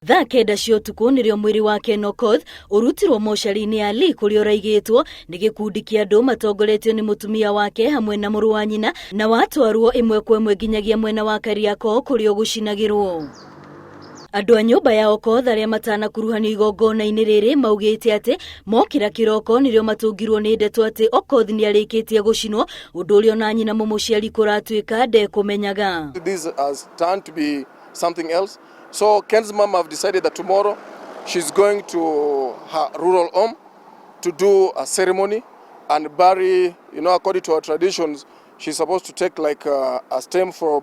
Thaa 9 cia ũtukũ nĩrĩo mwĩrĩ wa Ken Okoth ũrutirwo mocarĩ-inĩ ya Lee kũrĩa ũraigĩtwo nĩ gĩkundi kĩa andũ matongoretio nĩ mũtumia wake hamwe na mũrũ wa nyina na watwarwo ĩmwe kwa ĩmwe nginyagia mwena wa Kariakoo kũrĩa ũgũcinagĩrwo. Andũ a nyũmba ya Okoth arĩa matanakuruhanio igongona-inĩ rĩrĩ maugĩte atĩ mokĩra kĩroko nĩrĩo matũngirwo nĩ ndeto atĩ Okoth nĩarĩkĩtie gũcinwo, ũndũ ũrĩa ona nyina mũmũciari kũratuĩka ndekũmenyaga. This has turned to be something else. So Ken's mom have decided that tomorrow she's going to her rural home to do a ceremony and bury, according to our traditions, she's supposed to take like a stem for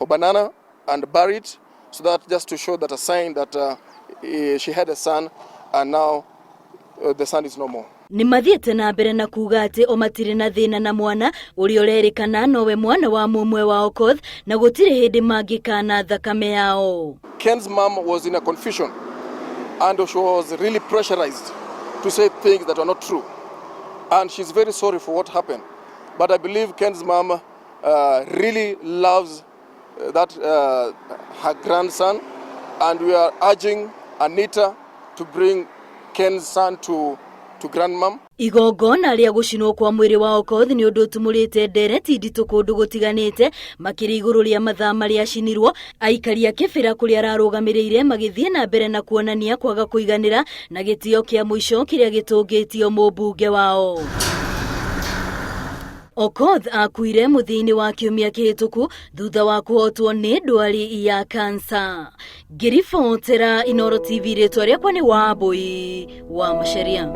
banana and bury it, so that just to show that a sign that she had a son and now the son is no more. Nĩ mathiĩte na mbere na kuga atĩ o matirĩ na thĩna na mwana ũrĩa ũrerĩkana nowe mwana wa mũmwe wa Okoth na gũtirĩ hĩndĩ mangĩkana thakame yao. Ken's mom was in a confusion and she was really pressurized to say things that are not true. And she's very sorry for what happened. But I believe Ken's mom really loves that her grandson, and we are urging Anita to bring Ken's son to grandmom. Igongona rĩa gũcinwo kwa mwĩrĩ wa Okoth nĩ ũndũ ũtumũrĩte ndereti nditũ kũndũ gũtiganĩte, makĩria igũrũ rĩa mathaa marĩa acinirwo. Aikari a Kĩbĩra kũrĩa ararũgamĩrĩire magĩthiĩ na mbere na kuonania kwaga kũiganĩra na gĩtĩo kĩa mũico kĩrĩa gĩtũngĩtio mũmbunge wao. Okoth akuire mũthia-inĩ wa kiumia kĩhĩtũku thutha wa kũhotwo nĩ ndwari ya kansa. Ngĩribotera Inooro TV, rĩtwa rĩakwa nĩ Wambui wa Macharia.